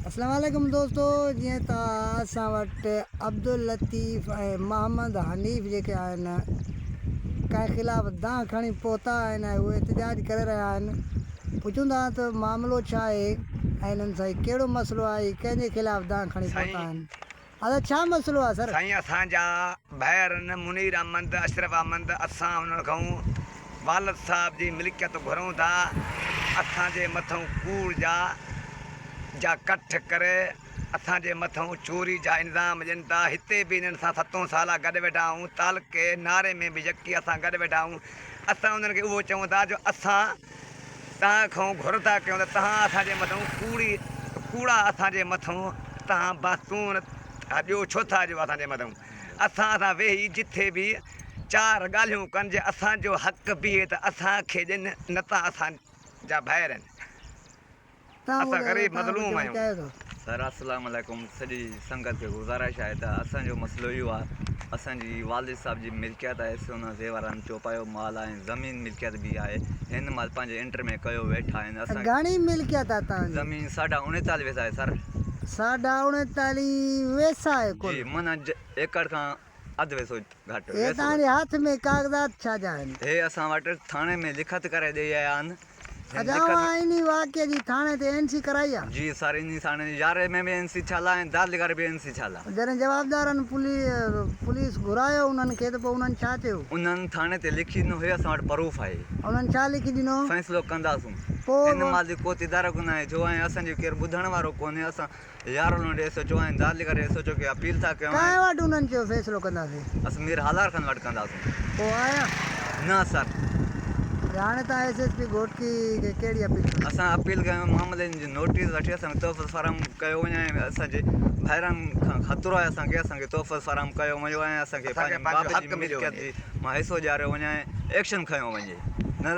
اسلام عليڪم دوستو جيئن ته اسان وٽ عبداللطيف ۽ محمد حنيف جيڪي آهن ڪنهن خلاف دانهن کڻي پهتا آهن ۽ اهي احتجاج ڪري رهيا آهن پڇون ٿا ته معاملو ڇا آهي ۽ انهن سان هي ڪهڙو مسئلو آهي هي ڪنهن جي خلاف دانهن کڻي پهتا سائين آهن ادا ڇا مسئلو آهي سر. سائين اسان جا ڀائرن منير احمد اشرف احمد اسان انهن کان والد صاحب جي ملڪيت گهرون ٿا اسان جي مٿئون ڪوڙ جا جا ڪٺ ڪري اسان جي مٿئون چوري جا الزام ڏين ٿا هتي به انهن سان ستون سالا گڏ ويٺا آهيون تعلقي ناري ۾ به يڪي اسان گڏ ويٺا آهيون اسان انهن کي اهو چئون ٿا جو اسان توهان کان گهر ٿا ڪيون ته توهان اسان جي مٿئون ڪوڙي ڪوڙا اسان جي مٿئون توهان باسون ٿا ڏيو ڇو ٿا ڏيو اسان جي مٿئون اسان سان ويهي جٿي به چار ڳالهيون ڪن جي اسان جو حق بيهي ته اسان کي ڏين نه ته اسان جا ڀائر آهن. تان اسان ٻڌايو غريب تان مظلوم ڪجهه آهيون. چاهيو ٿو. سر السلام عليڪم سڄي سنگت کي گذارش آهي ته اسان جو مسئلو اهو آهي اسان جي والد صاحب جي ملڪيت آهي سونا زيور آهن چوپايو مال آهي زمين ملڪيت به آهي هن مهل پنهنجي انٽر ۾ ڪيو ويٺا آهن اسان گهڻي ملڪيت آهي توهان جي؟ زمين ساڍا اڻيتاليهه ويسا آهي سر. ساڍا اڻيتاليهه ويسا آهي ڪل. جي معنيٰ ايڪڙ کان اڌ ويسو گهٽ هي ويسو توهان گهٽ. جي هٿ ۾ ڪاغذات ڇا جا آهن؟ هي اسان وٽ ٿاڻي ۾ لکت ڪري ڏئي آيا آهن. هن ادا لکت. اوهان انهي واقعي جي ٿاڻي تي اين سي ڪرائي آ؟ جي سر انهي ٿاڻي يارهين ۾ به اين سي ٿيل آ ۽ دادلگار به اين سي ٿيل آ. جڏهن جوابدارن پوليس گهرايو انهن کي ته پوء انهن ڇا چيو؟ انهن ٿاڻي تي لکي ڏنو هي اسان وٽ پروف آهي. انهن ڇا لکي ڏنو؟ فيصلو ڪنداسون. پوء هن مهل جي ڪو تدارڪ ناهي ٿيو ۽ اسان جو ڪير ٻڌڻ وارو ڪونهي اسان يارولنڊ ايس ايڇ او ۽ دادلگار ايس ايڇ او کي اپيل ٿا ڪيون ۽. ڪنهن وٽ انهن چيو فيصلو ڪنداسين؟ اسين مير هالار خان وٽ ڪنداسون. پوء آيا؟ نه سر. وري هاڻي توهان ايس ايس پي گهوٽڪي کي ڪهڙي اپيل ڪندو؟ اسان اپيل ڪيون معاملي جي نوٽيس وٺي اسان کي تحفظ فراهم ڪيو وڃي ۽ اسان جي ڀائرن کان خطرو آهي اسان کي اسان کي تحفظ فراهم ڪيو وڃي ۽ اسان کي اسان کي پنهنجي پنهنجو باب جي حق مليو ملڪيت وڃي. جي مان حصو ڏياريو وڃي ۽ ايڪشن کنيو وڃي.